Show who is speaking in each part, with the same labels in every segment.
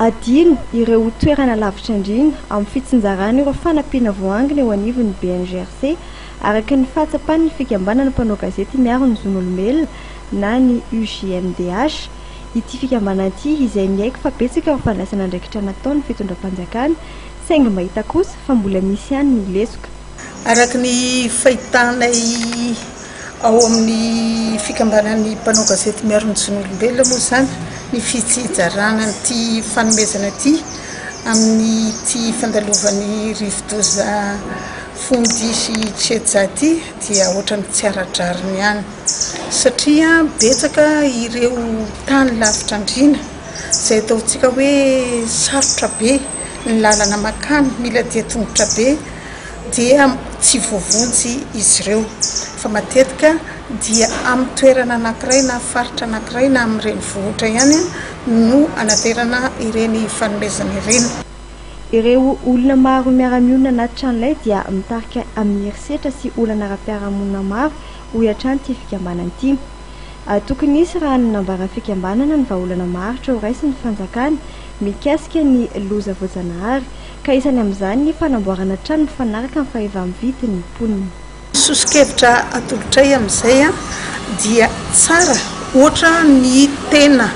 Speaker 1: Adino ireo toerana lavitra andriana amin'ny fitsinjarana ireo fanampiana voaangona eo anivon'ny BNGRC, araka ny fahatsapan'ny fikambanana mpanao gazety miaro ny zon'olombelona na ny UJMDH. Ity fikambanana ity izay miaiky fa betsaka ireo fandraisana andraikitra nataon'ny fitondram-panjakana, saingy mahita kosa fa mbola misy ihany ny lesoka.
Speaker 2: Araka ny fahitanay ao amin'ny fikambanan'ny mpanao gazety miaro ny zon'olombelona moa izany ny fitsijarana an'ity fanomezana ity amin'ity fandalovan'ny rivodoza Fundy sy Chedza ity dia ohatran'ny tsy ara-drariny ihany satria betsaka ireo tany lavitra andriana izay ataontsika hoe sarotra be ny lalana mankany, mila dia tongotra be. dia tsy voavonjy izy ireo fa matetika dia amin'ny toerana anankiray na faritra anankiray na amin'ny renivohitra ihany no anaterana ireny fanomezana ireny.
Speaker 1: Ireo olona maro miara-mionona anaty tranolay dia mitarika amin'ny herisetra sy olana ara-piarahamonina maro, hoy hatrany ity fikambanana ity. Tokony hisy raha ny nambaran'ny fikambanana ny vahaolana maharitra ho raisin'ny fanjakana mikasika ny loza voajanahary, ka isany amin'izany ny fanamboarana trano mifanaraka amin'ny fahefa-mividin'ny mponina.
Speaker 2: Soso-kevitra atolotray amin'izay dia tsara ohatra ny tena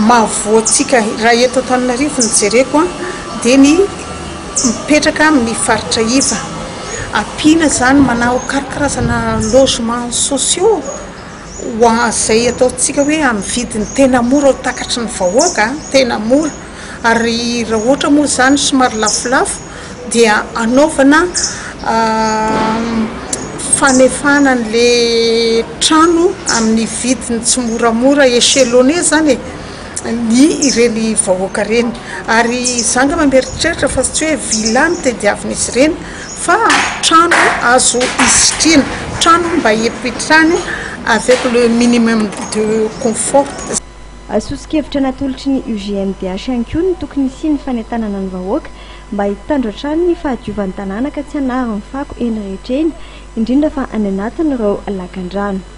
Speaker 2: mahavoa antsika raha eto Antananarivo no jereko dia ny mipetraka amin'ny faritra iva. Ampiana izany manao karakarazana logements sociaux ho an'izay ataontsika hoe amin'ny vidiny tena mora ho takatry ny vahoaka, tena mora. Ary raha ohatra moa izany somary lafolafo dia anaovana fanefana an'le trano amin'ny vidiny tsimoramora, echelonné izany e. ny ireny vahoaka ireny ary za angamba mieritreritra fa tsy hoe villa no tediavin'izy ireny fa trano azo isitrihana, trano mba hipetrahany avec le minimum de confort.
Speaker 1: Soso-kevitra natolotry ny UGMDH ihany koa ny tokony hisian'ny fanentanana ny vahoaka mba hitandro hatrany ny fahadiovan'ny tanàna ka tsy hanary ny fako eny rehetra eny, indrindra fa any anatin'ireo lakandrano.